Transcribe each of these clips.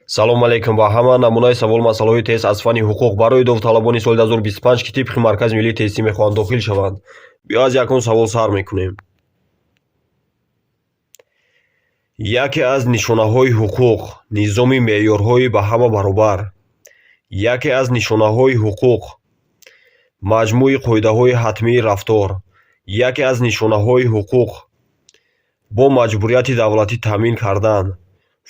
Салому алейкум ба ҳама. Намунаи савол масъалаҳои тест аз фанни ҳуқуқ барои довталабони соли 2025, ки тибқи Маркази миллии тестӣ мехоҳанд дохил шаванд. Биё, аз якум савол сар мекунем. Яке аз нишонаҳои ҳуқуқ: низоми меъёрҳои ба ҳама баробар. Яке аз нишонаҳои ҳуқуқ: маҷмӯи қоидаҳои ҳатмии рафтор. Яке аз нишонаҳои ҳуқуқ: бо маҷбурияти давлатӣ таъмин кардан.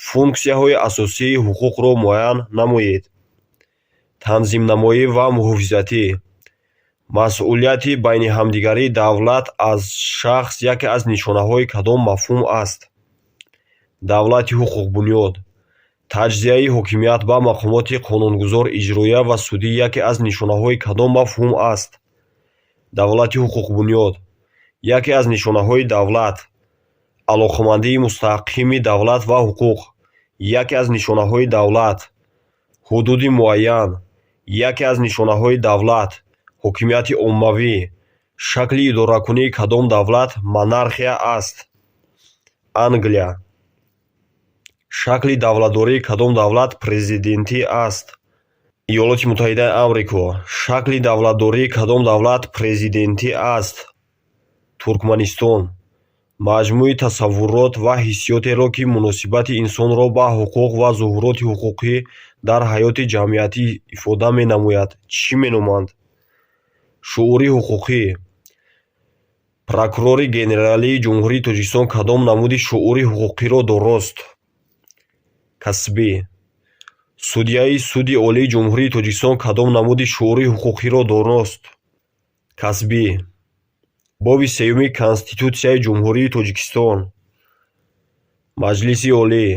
Функсияҳои асосии ҳуқуқро муайян намоед. Танзимнамоӣ ва муҳофизатӣ. Масъулияти байни ҳамдигарии давлат аз шахс яке аз нишонаҳои кадом мафҳум аст? Давлати ҳуқуқбунёд. Таҷзияи ҳокимият ба мақомоти қонунгузор, иҷроия ва судӣ яке аз нишонаҳои кадом мафҳум аст? Давлати ҳуқуқбунёд. Яке аз нишонаҳои давлат: алоқамандии мустақими давлат ва ҳуқуқ. Яке аз нишонаҳои давлат: ҳудуди муайян. Яке аз нишонаҳои давлат: ҳокимияти оммавӣ. Шакли идоракунии кадом давлат монархия аст? Англия. Шакли давлатдории кадом давлат президентӣ аст? Иёлоти Муттаҳидаи Амрико. Шакли давлатдории кадом давлат президентӣ аст? Туркманистон. Маҷмӯи тасаввурот ва ҳиссиётеро, ки муносибати инсонро ба ҳуқуқ ва зуҳуроти ҳуқуқӣ дар ҳаёти ҷамъиятӣ ифода менамояд, чӣ меноманд? Шуури ҳуқуқӣ. Прокурори генералии Ҷумҳурии Тоҷикистон кадом намуди шуури ҳуқуқиро дорост? Касбӣ. Судяи Суди Олии Ҷумҳурии Тоҷикистон кадом намуди шуури ҳуқуқиро дорост? Касбӣ. Боби сеюми Конститутсияи Ҷумҳурии Тоҷикистон. Маҷлиси Олӣ.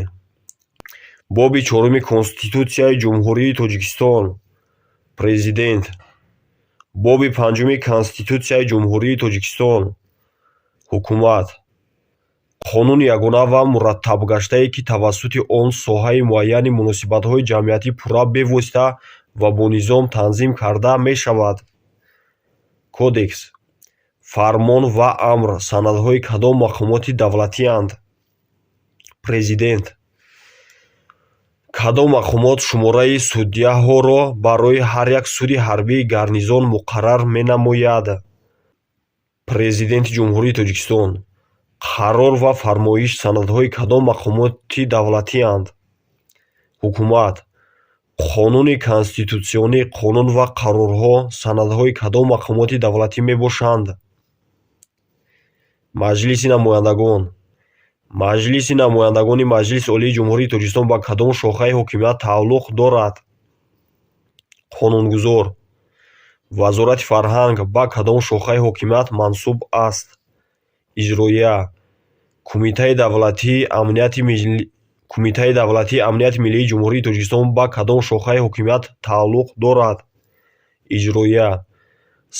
Боби чоруми Конститутсияи Ҷумҳурии Тоҷикистон. Президент. Боби панҷуми Конститутсияи Ҷумҳурии Тоҷикистон. Ҳукумат. Қонуни ягона ва мураттабгаштае, ки тавассути он соҳаи муайяни муносибатҳои ҷамъиятӣ пурра, бевосита ва бо низом танзим карда мешавад. Кодекс, фармон ва амр санадҳои кадом мақомоти давлатиянд? Президент. Кадом мақомот шумораи судяҳоро барои ҳар як суди ҳарбии гарнизон муқаррар менамояд? Президенти Ҷумҳурии Тоҷикистон. Қарор ва фармоиш санадҳои кадом мақомоти давлатиянд? Ҳукумат. Қонуни конститутсионӣ, қонун ва қарорҳо санадҳои кадом мақомоти давлатӣ мебошанд? Маҷлиси Намояндагон. Маҷлиси Намояндагони Маҷлиси Олии Ҷумҳурии Тоҷикистон ба кадом шохаи ҳокимият тааллуқ дорад? Қонунгузор. Вазорати фарҳанг ба кадом шохаи ҳокимият мансуб аст? Иҷроия. Кумитаи давлатии амнияти миллии Ҷумҳурии Тоҷикистон ба кадом шохаи ҳокимият тааллуқ дорад? Иҷроия.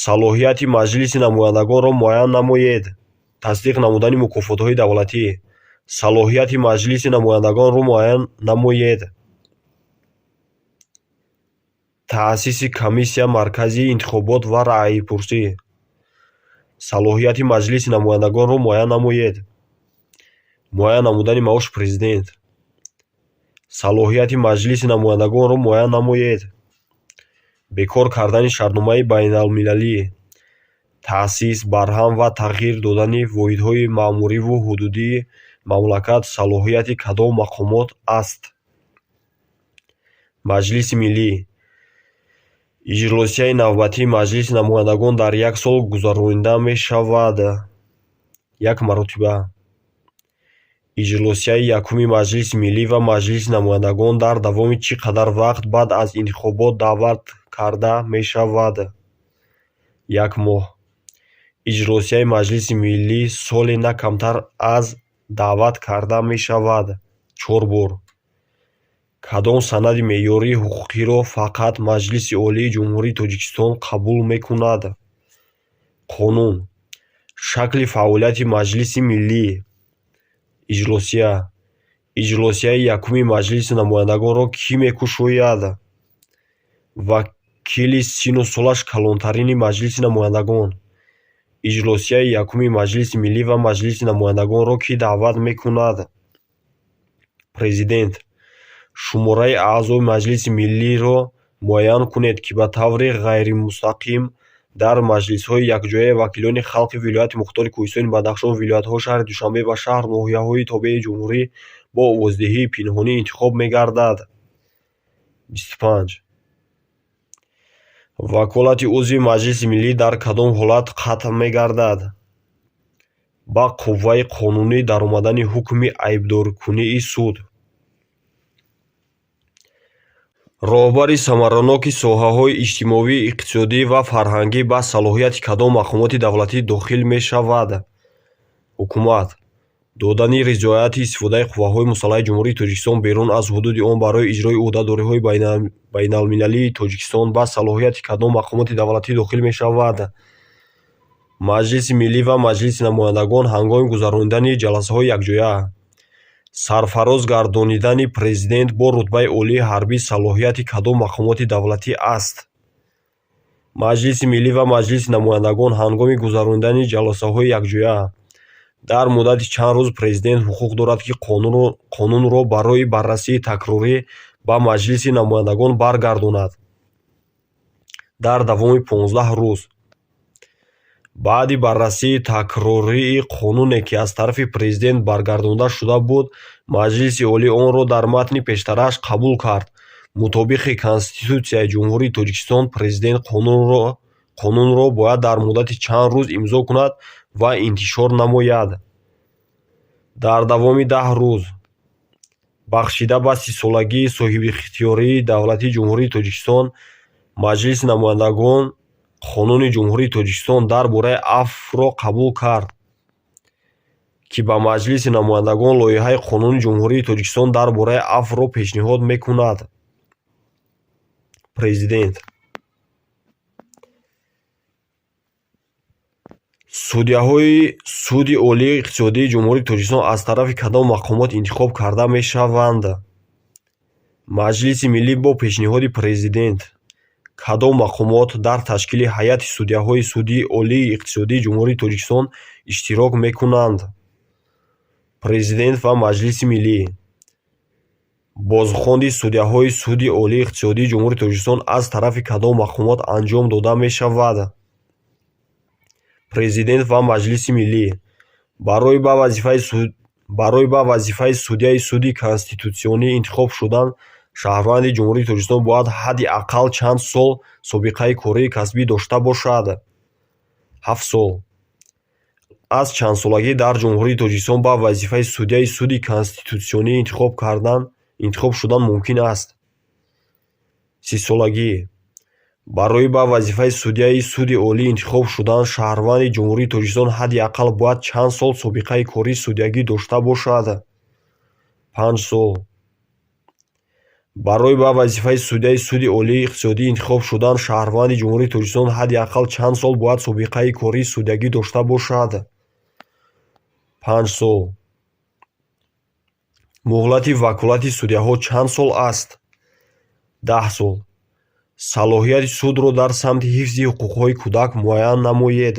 Салоҳияти Маҷлиси Намояндагонро муайян намоед. Тасдиқ намудани мукофотҳои давлатӣ. Салоҳияти Маҷлиси Намояндагонро муайян намоед. Таъсиси Комиссияи Марказии интихобот ва раъйпурсӣ. Салоҳияти Маҷлиси Намояндагонро муайян намоед. Муайян намудани маоши президент. Салоҳияти Маҷлиси Намояндагонро муайян намоед. Бекор кардани шартномаи байналмилалӣ. Таъсис, барҳам ва тағйир додани воҳидҳои маъмуриву ҳудудии мамлакат салоҳияти кадом мақомот аст? Маҷлиси Миллӣ. Иҷлосияи навбатии Маҷлиси Намояндагон дар як сол гузаронида мешавад. Як маротиба. Иҷлосияи якуми Маҷлиси Миллӣ ва Маҷлиси Намояндагон дар давоми чӣ қадар вақт баъд аз интихобот даъват карда мешавад? Як моҳ. Иҷлосияи Маҷлиси Миллӣ соле на камтар аз даъват карда мешавад. Чор бор. Кадом санади меъёрии ҳуқуқиро фақат Маҷлиси Олии Ҷумҳурии Тоҷикистон қабул мекунад? Қонун. Шакли фаъолияти Маҷлиси Миллӣ. Иҷлосия. Иҷлосияи якуми Маҷлиси Намояндагонро кӣ мекушояд? Вакили синну солаш калонтарини Маҷлиси Намояндагон. Иҷлосияи якуми Маҷлиси Миллӣ ва Маҷлиси Намояндагонро кӣ даъват мекунад? Президент. Шумораи аъзои Маҷлиси Миллиро муайян кунед, ки ба таври ғайримустақим дар маҷлисҳои якҷояи вакилони халқи Вилояти Мухтори Кӯҳистони Бадахшон, вилоятҳо, шаҳри Душанбе ва шаҳру ноҳияҳои тобеи ҷумҳурӣ бо овоздиҳии пинҳонӣ интихоб мегардад. 25. Ваколати узви Маҷлиси Миллӣ дар кадом ҳолат қатъ мегардад? Ба қувваи қонунӣ даромадани ҳукми айбдоркунии суд. Роҳбари самараноки соҳаҳои иҷтимоӣ, иқтисодӣ ва фарҳангӣ ба салоҳияти кадом мақомоти давлатӣ дохил мешавад? Ҳукумат. Додани ризояти истифодаи қувваҳои мусаллаҳи Ҷумҳурии Тоҷикистон берун аз ҳудуди он барои иҷрои ӯҳдадориҳои байналмилалии Тоҷикистон ба салоҳияти кадом мақомоти давлатӣ дохил мешавад? Маҷлиси Миллӣ ва Маҷлиси Намояндагон ҳангоми гузаронидани ҷаласаҳои якҷоя. Сарфароз гардонидани президент бо рутбаи олии ҳарбӣ салоҳияти кадом мақомоти давлатӣ аст? Маҷлиси Миллӣ ва Маҷлиси Намояндагон ҳангоми гузаронидани ҷаласаҳои якҷоя. Дар муддати чанд рӯз президент ҳуқуқ дорад, ки қонунро барои баррасии такрорӣ ба Маҷлиси Намояндагон баргардонад? Дар давоми 15 рӯз. Баъди баррасии такрории қонуне, ки аз тарафи президент баргардонида шуда буд, Маҷлиси Олӣ онро дар матни пештарааш қабул кард. Мутобиқи Конститутсияи Ҷумҳурии Тоҷикистон президент қонунро бояд дар муддати чанд рӯз имзо кунад ва интишор намояд? Дар давоми 10 рӯз. Бахшида ба 30-солагии соҳибихтиёрии давлатии Ҷумҳурии Тоҷикистон Маҷлиси Намояндагон Қонуни Ҷумҳурии Тоҷикистон дар бораи афвро қабул кард, ки ба Маҷлиси Намояндагон лоиҳаи Қонуни Ҷумҳурии Тоҷикистон дар бораи афвро пешниҳод мекунад? Президент. Судяҳои Суди Олии Иқтисодии Ҷумҳурии Тоҷикистон аз тарафи кадом мақомот интихоб карда мешаванд? Маҷлиси Миллӣ бо пешниҳоди президент. Кадом мақомот дар ташкили ҳайати судяҳои Суди Олии Иқтисодии Ҷумҳурии Тоҷикистон иштирок мекунанд? Президент ва Маҷлиси Миллӣ. Бозхонди судяҳои Суди Олии Иқтисодии Ҷумҳурии Тоҷикистон аз тарафи кадом мақомот анҷом дода мешавад? Президент ва Маҷлиси Миллӣ. Барои ба вазифаи судяи Суди Конститутсионӣ интихоб шудан шаҳрванди Ҷумҳурии Тоҷикистон бояд ҳадди ақал чанд сол собиқаи кории касбӣ дошта бошад? 7 сол. Аз чандсолагӣ дар Ҷумҳурии Тоҷикистон ба вазифаи судяи Суди Конститутсионӣ интихоб шудан мумкин аст? 30-солагӣ. Барои ба вазифаи судяи Суди Олӣ интихоб шудан шаҳрванди Ҷумҳурии Тоҷикистон ҳадди ақал бояд чанд сол собиқаи кории судягӣ дошта бошад? 5 сол. Барои ба вазифаи судяи Суди Олии Иқтисодӣ интихоб шудан шаҳрванди Ҷумҳурии Тоҷикистон ҳадди ақал чанд сол бояд собиқаи кории судягӣ дошта бошад? 5 сол. Муҳлати ваколати судяҳо чанд сол аст? 10 сол. Салоҳияти судро дар самти ҳифзи ҳуқуқҳои кӯдак муайян намоед.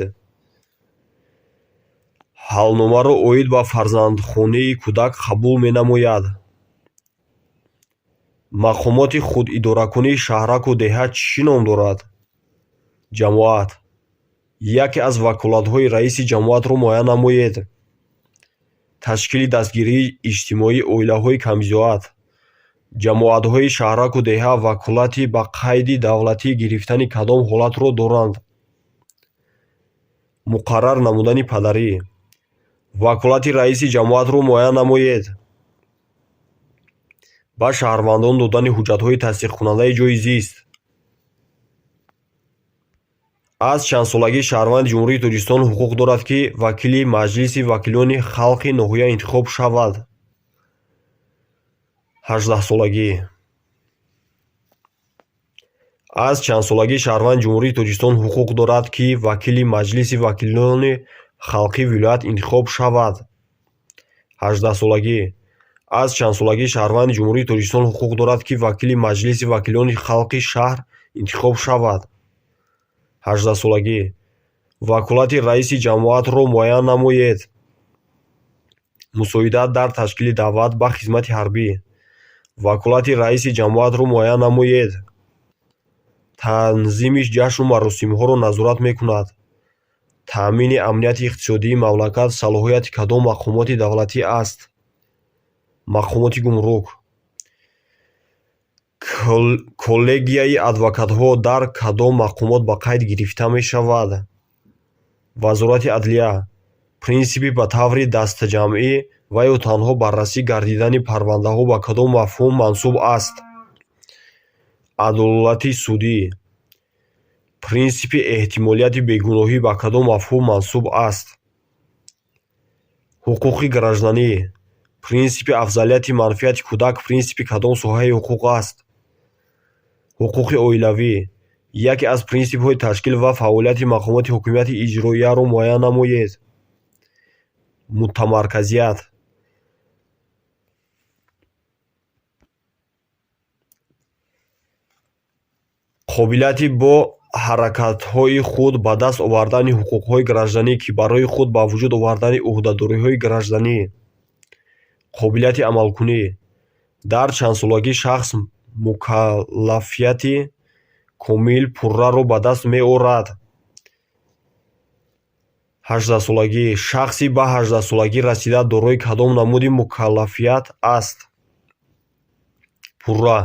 Ҳалномаро оид ба фарзандхонии кӯдак қабул менамояд. Мақомоти худидоракунии шаҳраку деҳа чӣ ном дорад? Ҷамоат. Яке аз ваколатҳои раиси ҷамоатро муайян намоед. Ташкили дастгирии иҷтимоии оилаҳои камбизоат. Ҷамоатҳои шаҳраку деҳа ваколати ба қайди давлатӣ гирифтани кадом ҳолатро доранд? Муқаррар намудани падарӣ. Ваколати раиси ҷамоатро муайян намоед. Ба шаҳрвандон додани ҳуҷҷатҳои тасдиқкунандаи ҷойи зист. Аз чандсолагӣ шаҳрванди Ҷумҳурии Тоҷикистон ҳуқуқ дорад, ки вакили Маҷлиси вакилони халқи ноҳия интихоб шавад? 18-солагӣ. Аз чандсолагӣ шаҳрванди Ҷумҳурии Тоҷикистон ҳуқуқ дорад, ки вакили Маҷлиси вакилони халқи вилоят интихоб шавад? 18-солагӣ. Аз чандсолагӣ шаҳрванди Ҷумҳурии Тоҷикистон ҳуқуқ дорад, ки вакили Маҷлиси вакилони халқи шаҳр интихоб шавад? 18-солагӣ. Ваколати раиси ҷамоатро муайян намоед. Мусоидат дар ташкили даъват ба хизмати ҳарбӣ. Ваколати раиси ҷамоатро муайян намоед. Танзими ҷашну маросимҳоро назорат мекунад. Таъмини амнияти иқтисодии мамлакат салоҳияти кадом мақомоти давлатӣ аст? Мақомоти гумрук. Коллегияи адвокатҳо дар кадом мақомот ба қайд гирифта мешавад? Вазорати адлия. Принсипи ба таври дастаҷамъӣ ва ё танҳо баррасӣ гардидани парвандаҳо ба кадом мафҳум мансуб аст? Адолати судӣ. Принсипи эҳтимолияти бегуноҳӣ ба кадом мафҳум мансуб аст? Ҳуқуқи гражданӣ. Принсипи афзалияти манфиати кӯдак принсипи кадом соҳаи ҳуқуқ аст? Ҳуқуқи оилавӣ. Яке аз принсипҳои ташкил ва фаъолияти мақомоти ҳокимияти иҷроияро муайян намоед. Мутамарказият. Қобилияти бо ҳаракатҳои худ ба даст овардани ҳуқуқҳои гражданӣ, ки барои худ ба вуҷуд овардани ӯҳдадориҳои гражданӣ. Қобилияти амалкунӣ. Дар чандсолагӣ шахс мукаллафияти комил пурраро ба даст меорад? Ҳаждаҳсолагӣ. Шахси ба ҳаждаҳсолагӣ расида дорои кадом намуди мукаллафият аст? Пурра.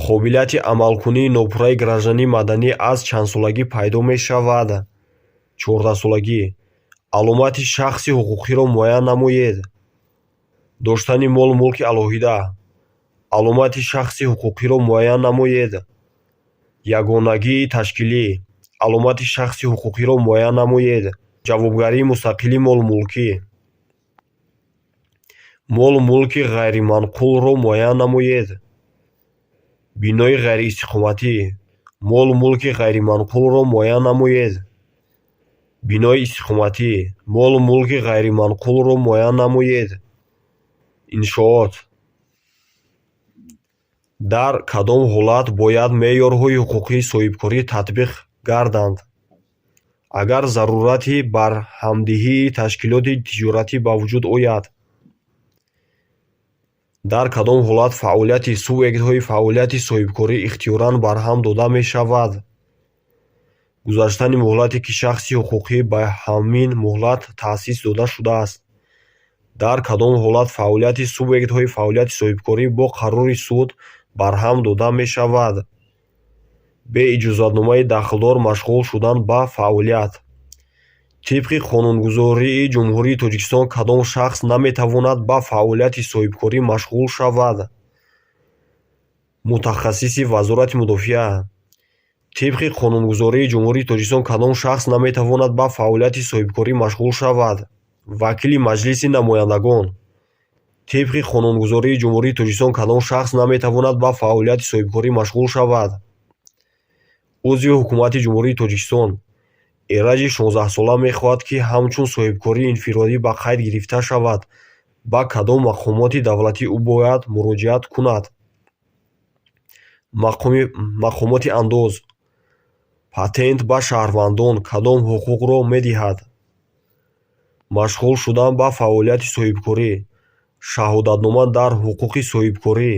Қобилияти амалкунии нопурраи граждании маданӣ аз чандсолагӣ пайдо мешавад? Чордаҳсолагӣ. Аломати шахси ҳуқуқиро муайян намоед. Доштани молу мулки алоҳида. Аломати шахси ҳуқуқиро муайян намоед. Ягонагии ташкилӣ. Аломати шахси ҳуқуқиро муайян намоед. Ҷавобгарии мустақили молмулкӣ. Молу мулки ғайриманқулро муайян намоед. Бинои ғайриистиқоматӣ. Молу мулки ғайриманқулро муайян намоед. Бинои истиқоматӣ. Молу мулки ғайриманқулро муайян намоед. Иншоот. Дар кадом ҳолат бояд меъёрҳои ҳуқуқии соҳибкорӣ татбиқ гарданд? Агар зарурати барҳамдиҳии ташкилоти тиҷоратӣ ба вуҷуд ояд. Дар кадом ҳолат фаъолияти субъектҳои фаъолияти соҳибкорӣ ихтиёран барҳам дода мешавад? Гузаштани муҳлате, ки шахси ҳуқуқӣ ба ҳамин муҳлат таъсис дода шудааст. Дар кадом ҳолат фаъолияти субъектҳои фаъолияти соҳибкорӣ бо қарори суд барҳам дода мешавад? Бе иҷозатномаи дахлдор машғул шудан ба фаъолият. Тибқи қонунгузории Ҷумҳурии Тоҷикистон кадом шахс наметавонад ба фаъолияти соҳибкорӣ машғул шавад? Мутахассиси Вазорати мудофиа. Тибқи қонунгузории Ҷумҳурии Тоҷикистон кадом шахс наметавонад ба фаъолияти соҳибкорӣ машғул шавад? Вакили Маҷлиси намояндагон. Тибқи қонунгузории Ҷумҳурии Тоҷикистон кадом шахс наметавонад ба фаъолияти соҳибкорӣ машғул шавад? Узви Ҳукумати Ҷумҳурии Тоҷикистон. Эраҷи шонздаҳсола мехоҳад, ки ҳамчун соҳибкори инфиродӣ ба қайд гирифта шавад. Ба кадом мақомоти давлатӣ ӯ бояд муроҷиат кунад? Мақомоти андоз. Патент ба шаҳрвандон кадом ҳуқуқро медиҳад? Машғул шудан ба фаъолияти соҳибкорӣ. Шаҳодатнома дар ҳуқуқи соҳибкорӣ.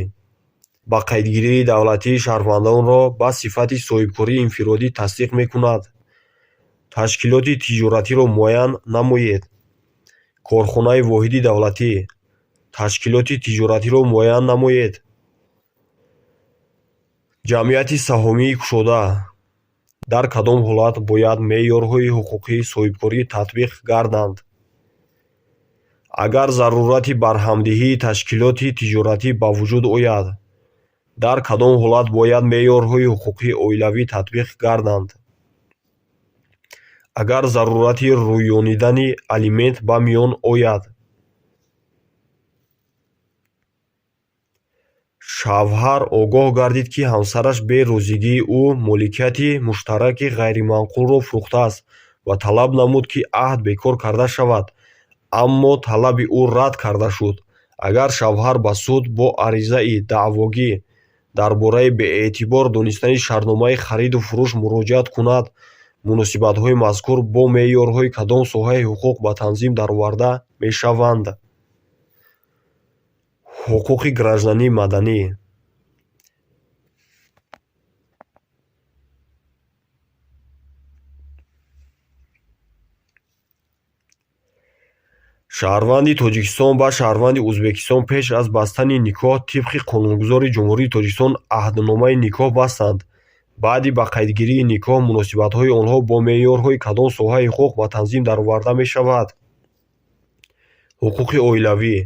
Ба қайдгирии давлатии шаҳрвандонро ба сифати соҳибкории инфиродӣ тасдиқ мекунад. Ташкилоти тиҷоратиро муайян намоед. Корхонаи воҳиди давлатӣ. Ташкилоти тиҷоратиро муайян намоед. Ҷамъияти саҳомии кушода. Дар кадом ҳолат бояд меъёрҳои ҳуқуқии соҳибкорӣ татбиқ гарданд? Агар зарурати барҳамдиҳии ташкилоти тиҷоратӣ ба вуҷуд ояд. Дар кадом ҳолат бояд меъёрҳои ҳуқуқии оилавӣ татбиқ гарданд? Агар зарурати рӯёнидани алимент ба миён ояд. Шавҳар огоҳ гардид, ки ҳамсараш бе розигии ӯ моликияти муштараки ғайриманқулро фурӯхтааст ва талаб намуд, ки аҳд бекор карда шавад, аммо талаби ӯ рад карда шуд. Агар шавҳар ба суд бо аризаи даъвогӣ дар бораи беэътибор донистани шартномаи хариду фурӯш муроҷиат кунад, муносибатҳои мазкур бо меъёрҳои кадом соҳаи ҳуқуқ ба танзим дароварда мешаванд? Ҳуқуқи гражданӣ маданӣ. Шаҳрванди Тоҷикистон ба шаҳрванди Ӯзбекистон пеш аз бастани никоҳ тибқи қонунгузори Ҷумҳурии Тоҷикистон аҳдномаи никоҳ бастанд. Баъди ба қайдгирии никоҳ муносибатҳои онҳо бо меъёрҳои кадом соҳаи ҳуқуқ ба танзим дароварда мешавад? Ҳуқуқи оилавӣ.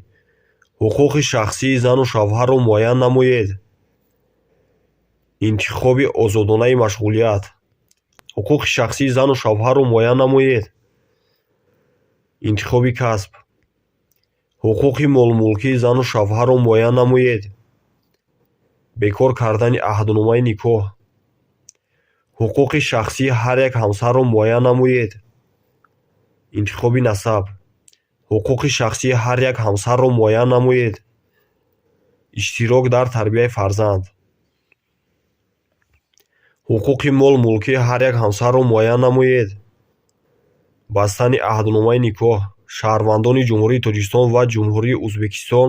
Ҳуқуқи шахсии зану шавҳарро муайян намоед. Интихоби озодонаи машғулият. Ҳуқуқи шахсии зану шавҳарро муайян намоед. Интихоби касб. Ҳуқуқи молмулкии зану шавҳарро муайян намоед. Бекор кардани аҳдномаи никоҳ. Ҳуқуқи шахсии ҳар як ҳамсарро муайян намоед. Интихоби насаб. Ҳуқуқи шахсии ҳар як ҳамсарро муайян намоед. Иштирок дар тарбияи фарзанд. Ҳуқуқи мол-мулкии ҳар як ҳамсарро муайян намоед. Бастани аҳдномаи никоҳ. Шаҳрвандони Ҷумҳурии Тоҷикистон ва Ҷумҳурии Ӯзбекистон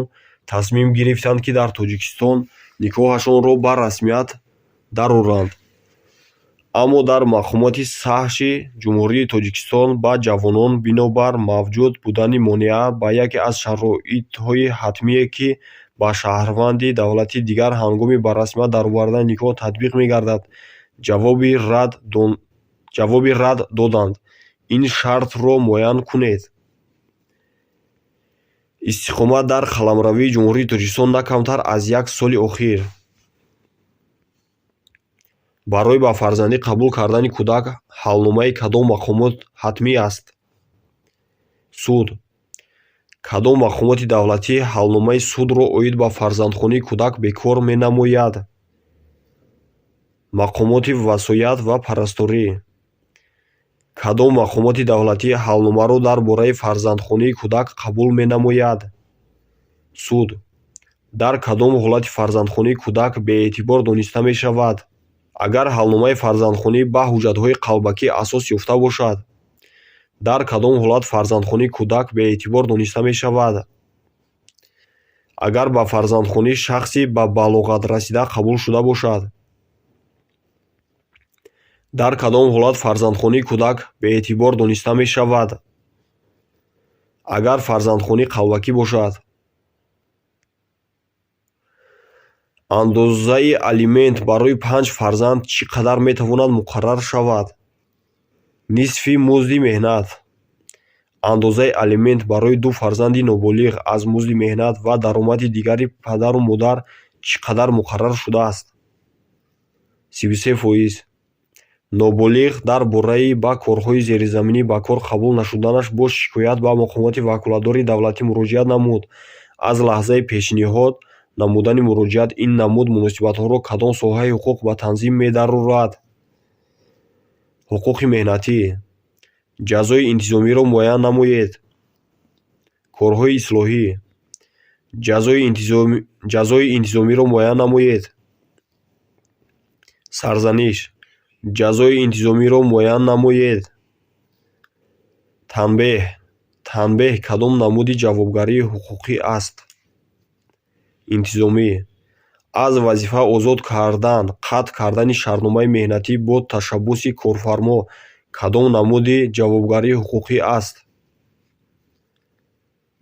тасмим гирифтанд, ки дар Тоҷикистон никоҳашонро ба расмият дароранд. Аммо дар мақомоти саҳши Ҷумҳурии Тоҷикистон ба ҷавонон бинобар мавҷуд будани монеа ба яке аз шароитҳои ҳатмие, ки ба шаҳрванди давлати дигар ҳангоми ба расмият даровардани никоҳ татбиқ мегардад, ҷавоби рад доданд. Ин шартро муайян кунед. Истиқомат дар қаламрави Ҷумҳурии Тоҷикистон на камтар аз як соли охир. Барои ба фарзандӣ қабул кардани кӯдак ҳалномаи кадом мақомот ҳатмӣ аст? Суд. Кадом мақомоти давлатӣ ҳалномаи судро оид ба фарзандхонии кӯдак бекор менамояд? Мақомоти васоят ва парасторӣ. Кадом мақомоти давлатӣ ҳалномаро дар бораи фарзандхонии кӯдак қабул менамояд? Суд. Дар кадом ҳолати фарзандхонии кӯдак беэътибор дониста мешавад? Агар ҳалномаи фарзандхонӣ ба ҳуҷҷатҳои қалбакӣ асос ёфта бошад. Дар кадом ҳолат фарзандхонии кӯдак беэътибор дониста мешавад? Агар ба фарзандхонӣ шахси ба балоғат расида қабул шуда бошад. Дар кадом ҳолат фарзандхонии кӯдак беэътибор дониста мешавад? Агар фарзандхонӣ қалбакӣ бошад. Андозаи алимент барои панҷ фарзанд чӣ қадар метавонад муқаррар шавад? Нисфи музди меҳнат. Андозаи алимент барои ду фарзанди ноболиғ аз музди меҳнат ва даромади дигари падару модар чӣ қадар муқаррар шудааст? 33%. Ноболиғ дар бораи ба корҳои зеризаминӣ ба кор қабул нашуданаш бо шикоят ба мақомоти ваколатдори давлатӣ муроҷиат намуд. Аз лаҳзаи пешниҳод намудани муроҷиат ин намуд муносибатҳоро кадом соҳаи ҳуқуқ ба танзим медарорад? Ҳуқуқи меҳнатӣ. Ҷазои интизомиро муайян намоед. Корҳои ислоҳӣ. Ҷазои интизомиро муайян намоед. Сарзаниш. Ҷазои интизомиро муайян намоед. Танбеҳ. Танбеҳ кадом намуди ҷавобгарии ҳуқуқӣ аст? Интизомӣ. Аз вазифа озод кардан, қатъ кардани шартномаи меҳнатӣ бо ташаббуси корфармо кадом намуди ҷавобгарии ҳуқуқӣ аст?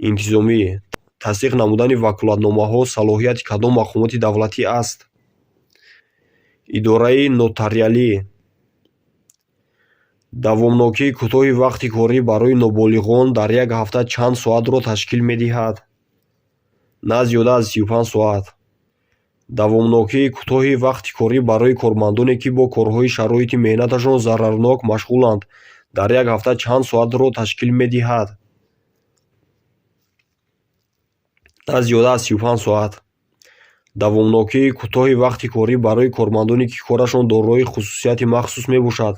Интизомӣ. Тасдиқ намудани ваколатномаҳо салоҳияти кадом мақомоти давлатӣ аст? Идораи нотариалӣ. Давомнокии кӯтоҳи вақти корӣ барои ноболиғон дар як ҳафта чанд соатро ташкил медиҳад? На зиёда аз 35 соат. Давомнокии кӯтоҳи вақти корӣ барои кормандоне, ки бо корҳои шароити меҳнаташон зарарнок машғуланд, дар як ҳафта чанд соатро ташкил медиҳад? На зиёда аз 35 соат. Давомнокии кӯтоҳи вақти корӣ барои кормандоне, ки корашон дорои хусусияти махсус мебошад,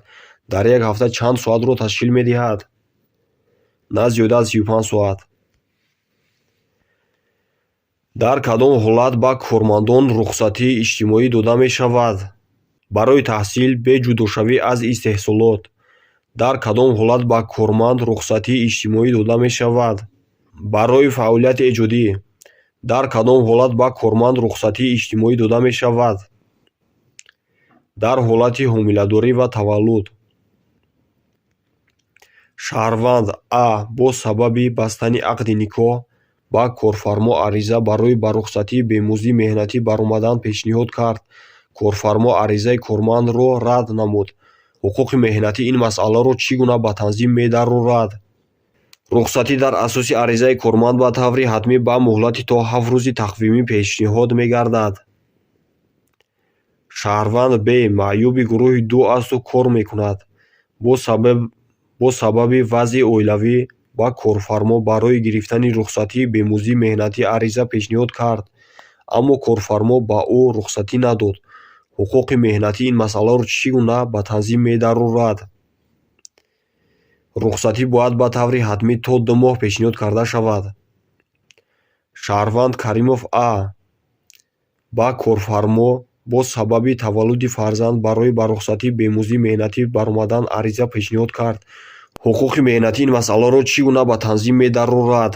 дар як ҳафта чанд соатро ташкил медиҳад? На зиёда аз 35 соат. Дар кадом ҳолат ба кормандон рухсатии иҷтимоӣ дода мешавад? Барои таҳсил бе ҷудошавӣ аз истеҳсолот. Дар кадом ҳолат ба корманд рухсатии иҷтимоӣ дода мешавад? Барои фаъолияти эҷодӣ. Дар кадом ҳолат ба корманд рухсатии иҷтимоӣ дода мешавад? Дар ҳолати ҳомиладорӣ ва таваллуд. Шаҳрванд А бо сабаби бастани ақди никоҳ ба корфармо ариза барои ба рухсатии бемузди меҳнатӣ баромадан пешниҳод кард. Корфармо аризаи кормандро рад намуд. Ҳуқуқи меҳнатӣ ин масъаларо чӣ гуна ба танзим медарорад? Рухсатӣ дар асоси аризаи корманд ба таври ҳатмӣ ба муҳлати то 7 рӯзи тақвимӣ пешниҳод мегардад. Шаҳрванд Б маъюби гурӯҳи ду асту кор мекунад. Бо сабаби вазъи оилавӣ ба корфармо барои гирифтани рухсатии бемузди меҳнатӣ ариза пешниҳод кард, аммо корфармо ба ӯ рухсатӣ надод. Ҳуқуқи меҳнатӣ ин масъаларо чӣ гуна ба танзим медарорад? Рухсатӣ бояд ба таври ҳатмӣ то 2 моҳ пешниҳод карда шавад. Шаҳрванд Каримов А ба корфармо бо сабаби таваллуди фарзанд барои ба рухсатии бемузди меҳнатӣ баромадан ариза пешниҳод кард. Ҳуқуқи меҳнатӣ ин масъаларо чӣ гуна ба танзим медарорад?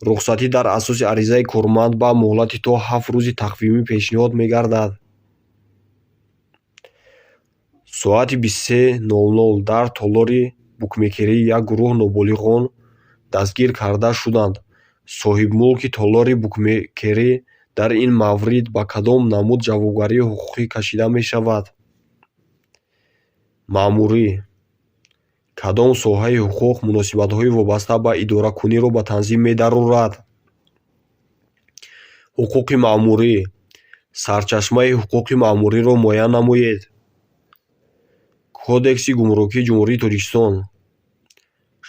Рухсатӣ дар асоси аризаи корманд ба муҳлати то 7 рӯзи тақвимӣ пешниҳод мегардад. Соати 23:00 дар толори букмекерӣ як гурӯҳ ноболиғон дастгир карда шуданд. Соҳибмулки толори букмекерӣ дар ин маврид ба кадом намуд ҷавобгарии ҳуқуқӣ кашида мешавад? Маъмурӣ. Кадом соҳаи ҳуқуқ муносибатҳои вобаста ба идоракуниро ба танзим медарорад? Ҳуқуқи маъмурӣ. Сарчашмаи ҳуқуқи маъмуриро муайян намоед. Кодекси гумрукии Ҷумҳурии Тоҷикистон.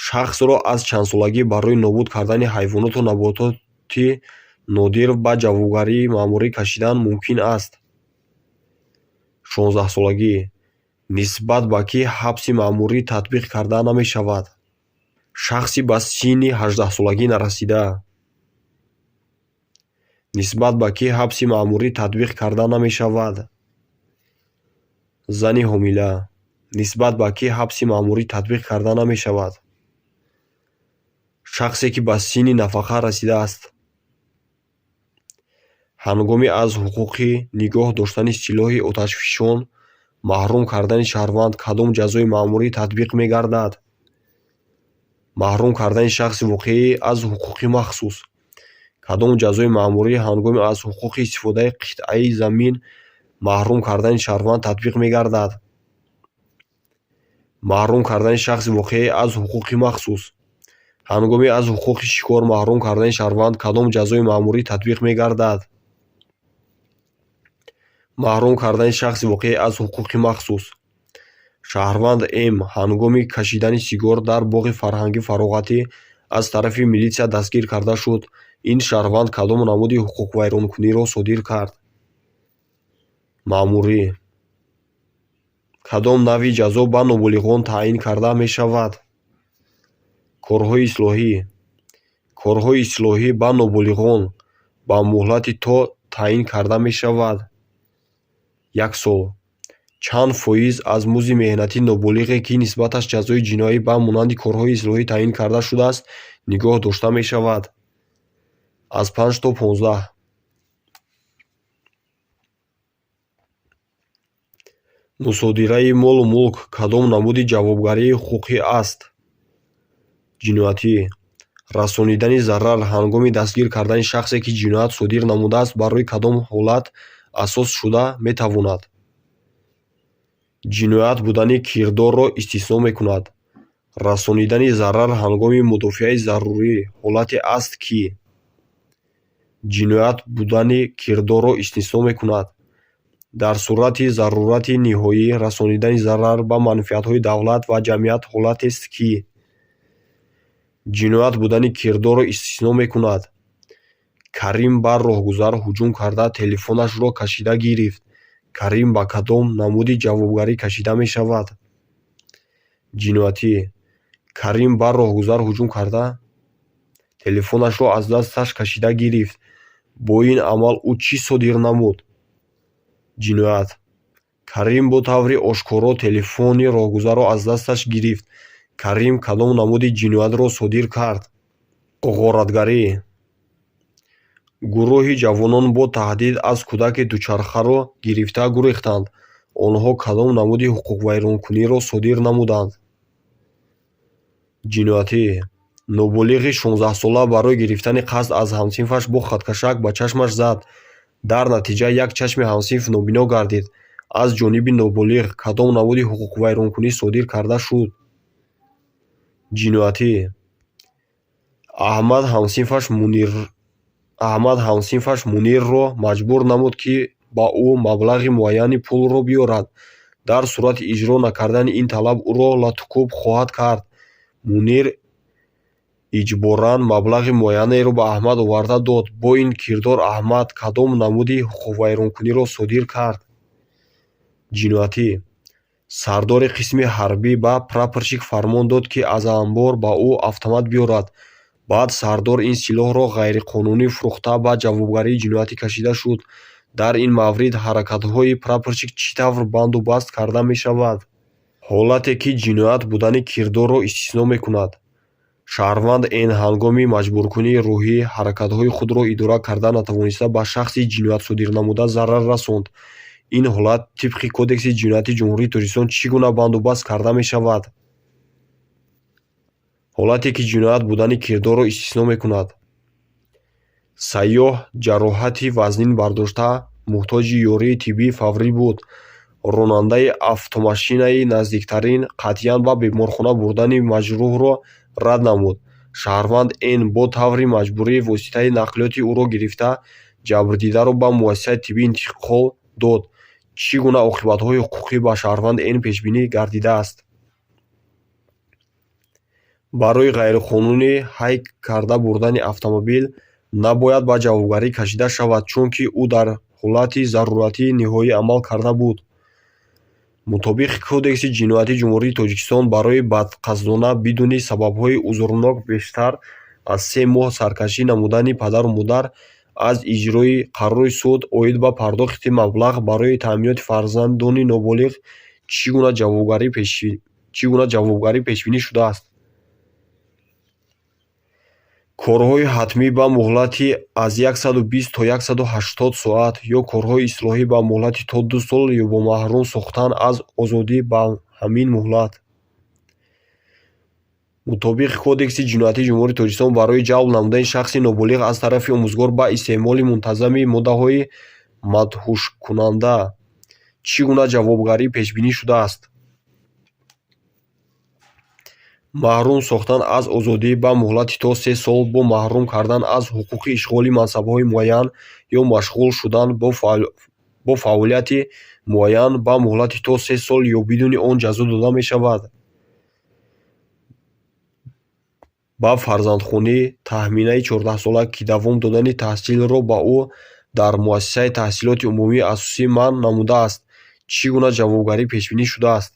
Шахсро аз чандсолагӣ барои нобуд кардани ҳайвоноту набототи нодир ба ҷавобгарии маъмурӣ кашидан мумкин аст. 16-солагӣ. Нисбат ба кӣ ҳабси маъмурӣ татбиқ карда намешавад? Шахси ба синни 18-солагӣ нарасида. Нисбат ба кӣ ҳабси маъмурӣ татбиқ карда намешавад? Зани ҳомила. Нисбат ба кӣ ҳабси маъмурӣ татбиқ карда намешавад? Шахсе, ки ба синни нафақа расидааст. Ҳангоми аз ҳуқуқи нигоҳ доштани силоҳи оташфишон маҳрум кардани шаҳрванд кадом ҷазои маъмурӣ татбиқ мегардад? Маҳрум кардани шахси воқеӣ аз ҳуқуқи махсус. Кадом ҷазои маъмурӣ ҳангоми аз ҳуқуқи истифодаи қитъаи замин маҳрум кардани шаҳрванд татбиқ мегардад? Маҳрум кардани шахси воқеӣ аз ҳуқуқи махсус. Ҳангоми аз ҳуқуқи шикор маҳрум кардани шаҳрванд кадом ҷазои маъмурӣ татбиқ мегардад? Маҳрум кардани шахси воқеӣ аз ҳуқуқи махсус. Шаҳрванд М ҳангоми кашидани сигор дар боғи фарҳангӣ фароғатӣ аз тарафи милитсия дастгир карда шуд. Ин шаҳрванд кадом намуди ҳуқуқвайронкуниро содир кард? Маъмурӣ. Кадом навъи ҷазо ба ноболиғон таъин карда мешавад? Корҳои ислоҳӣ. Корҳои ислоҳӣ ба ноболиғон ба муҳлати то таъин карда мешавад. 1 сол. Чанд фоиз аз музди меҳнатии ноболиғе, ки нисбаташ ҷазои ҷиноӣ ба монанди корҳои ислоҳӣ таъин карда шудааст, нигоҳ дошта мешавад? Аз 5 то 15. Мусодираи молу мулк кадом намуди ҷавобгарии ҳуқуқӣ аст? Ҷиноятӣ. Расонидани зарар ҳангоми дастгир кардани шахсе, ки ҷиноят содир намудааст, барои кадом ҳолат асос шуда метавонад? Ҷиноят будани кирдорро истисно мекунад. Расонидани зарар ҳангоми мудофиаи зарурӣ ҳолате аст, ки ҷиноят будани кирдорро истисно мекунад. Дар сурати зарурати ниҳоӣ расонидани зарар ба манфиатҳои давлат ва ҷамъият ҳолатест, ки ҷиноят будани кирдорро истисно мекунад. Карим ба роҳгузар ҳуҷум карда телефонашро кашида гирифт. Карим ба кадом намуди ҷавобгарӣ кашида мешавад? Ҷиноятӣ. Карим ба роҳгузар ҳуҷум карда телефонашро аз дасташ кашида гирифт. Бо ин амал ӯ чӣ содир намуд? Ҷиноят. Карим бо таври ошкоро телефони роҳгузарро аз дасташ гирифт. Карим кадом намуди ҷиноятро содир кард? Ғоратгарӣ. Гурӯҳи ҷавонон бо таҳдид аз кӯдаке дучархаро гирифта гурехтанд. Онҳо кадом намуди ҳуқуқвайронкуниро содир намуданд? Ҷиноятӣ. Ноболиғи 16-сола барои гирифтани қасд аз ҳамсинфаш бо хаткашак ба чашмаш зад. Дар натиҷа як чашми ҳамсинф нобино гардид. Аз ҷониби ноболиғ кадом намуди ҳуқуқвайронкунӣ содир карда шуд? Ҷиноятӣ. Аҳмад ҳамсинфаш Мунирро маҷбур намуд, ки ба ӯ маблағи муайяни пулро биёрад. Дар сурати иҷро накардани ин талаб ӯро латукӯб хоҳад кард. Мунир иҷборан маблағи муайянеро ба Аҳмад оварда дод. Бо ин кирдор Аҳмад кадом намуди ҳуқуқвайронкуниро содир кард? Ҷиноятӣ. Сардори қисми ҳарбӣ ба прапорщик фармон дод, ки аз анбор ба ӯ автомат биёрад. Баъд сардор ин силоҳро ғайриқонунӣ фурӯхта, ба ҷавобгарии ҷиноятӣ кашида шуд. Дар ин маврид ҳаракатҳои прапорщик чӣ тавр банду баст карда мешавад? Ҳолате, ки ҷиноят будани кирдорро истисно мекунад. Шаҳрванд Н ҳангоми маҷбуркунии рӯҳӣ ҳаракатҳои худро идора карда натавониста, ба шахси ҷиноятсодирнамуда зарар расонд. Ин ҳолат тибқи Кодекси ҷиноятии Ҷумҳурии Тоҷикистон чӣ гуна банду баст карда мешавад? Ҳолате, ки ҷиноят будани кирдорро истисно мекунад. Сайёҳ ҷароҳати вазнин бардошта, муҳтоҷи ёрии тиббии фаврӣ буд. Ронандаи автомошинаи наздиктарин қатъиян ба беморхона бурдани маҷрӯҳро рад намуд. Шаҳрванд Н бо таври маҷбурӣ воситаи нақлиёти ӯро гирифта, ҷабрдидаро ба муассисаи тиббӣ интиқол дод. Чӣ гуна оқибатҳои ҳуқуқӣ ба шаҳрванд Н пешбинӣ гардидааст? Барои ғайриқонунӣ ҳай карда бурдани автомобил набояд ба ҷавобгарӣ кашида шавад, чунки ӯ дар ҳолати заруратии ниҳоӣ амал карда буд. Мутобиқи Кодекси ҷиноятии Ҷумҳурии Тоҷикистон барои бадқасдона бидуни сабабҳои узрнок бештар аз 3 моҳ саркашӣ намудани падару модар аз иҷрои қарори суд оид ба пардохти маблағ барои таъминоти фарзандони ноболиғ чӣ гуна ҷавобгарӣ пешбинӣ шудааст? Корҳои ҳатмӣ ба муҳлати аз 120 то 180 соат ё корҳои ислоҳӣ ба муҳлати то 2 сол ё бо маҳрум сохтан аз озодӣ ба ҳамин муҳлат. Мутобиқи Кодекси ҷиноятии Ҷумҳурии Тоҷикистон барои ҷалб намудани шахси ноболиғ аз тарафи омӯзгор ба истеъмоли мунтазами моддаҳои мадҳушкунанда чӣ гуна ҷавобгарӣ пешбинӣ шудааст? Маҳрум сохтан аз озодӣ ба муҳлати то 3 сол бо маҳрум кардан аз ҳуқуқи ишғоли мансабҳои муайян ё машғул шудан бо фаъолияти муайян ба муҳлати то 3 сол ё бидуни он ҷазо дода мешавад. Ба фарзандхонии Таҳминаи 14-сола, ки давом додани таҳсилро ба ӯ дар муассисаи таҳсилоти умумии асосӣ манъ намудааст, чӣ гуна ҷавобгарӣ пешбинӣ шудааст?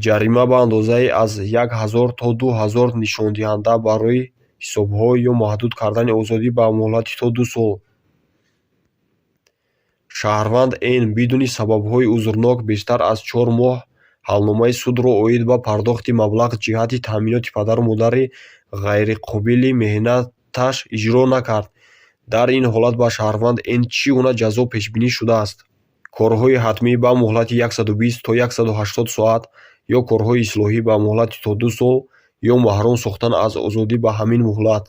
Ҷарима ба андозаи аз 1000 то 2000 нишондиҳанда барои ҳисобҳо ё маҳдуд кардани озодӣ ба муҳлати то 2 сол. Шаҳрванд Н бидуни сабабҳои узрнок бештар аз 4 моҳ ҳалномаи судро оид ба пардохти маблағ ҷиҳати таъминоти падару модари ғайриқобили меҳнаташ иҷро накард. Дар ин ҳолат ба шаҳрванд Н чӣ гуна ҷазо пешбинӣ шудааст? Корҳои ҳатмӣ ба муҳлати 120 то 180 соат ё корҳои ислоҳӣ ба муҳлати то 2 сол ё маҳрум сохтан аз озодӣ ба ҳамин муҳлат.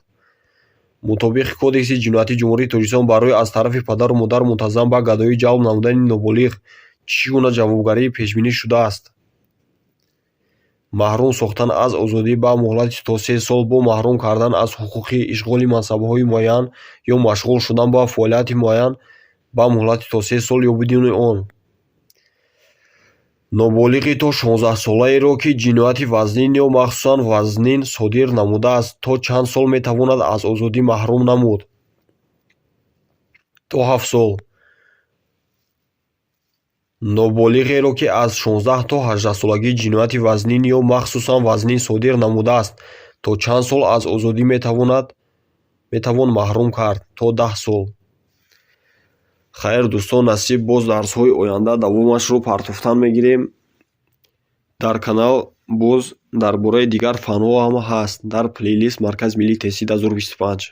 Мутобиқи Кодекси ҷиноятии Ҷумҳурии Тоҷикистон барои аз тарафи падару модар мунтазам ба гадоӣ ҷалб намудани ноболиғ чӣ гуна ҷавобгарӣ пешбинӣ шудааст? Маҳрум сохтан аз озодӣ ба муҳлати то 3 сол бо маҳрум кардан аз ҳуқуқи ишғоли мансабҳои муайян ё машғул шудан ба фаъолияти муайян ба муҳлати то 3 сол ё бидуни он. Ноболиғи то 16-солаеро, ки ҷинояти вазнин ё махсусан вазнин содир намудааст, то чанд сол метавонад аз озодӣ маҳрум намуд? То 7 сол. Ноболиғеро, ки аз 16 то 18-солагӣ ҷинояти вазнин ё махсусан вазнин содир намудааст, то чанд сол аз озодӣ метавон маҳрум кард? То 10 сол. Хайр, дӯстон, насиб, боз дарсҳои оянда давомашро партофтан мегирем. Дар канал боз дар бораи дигар фанҳо ҳам ҳаст, дар плейлист Маркази миллии тестӣ 2025.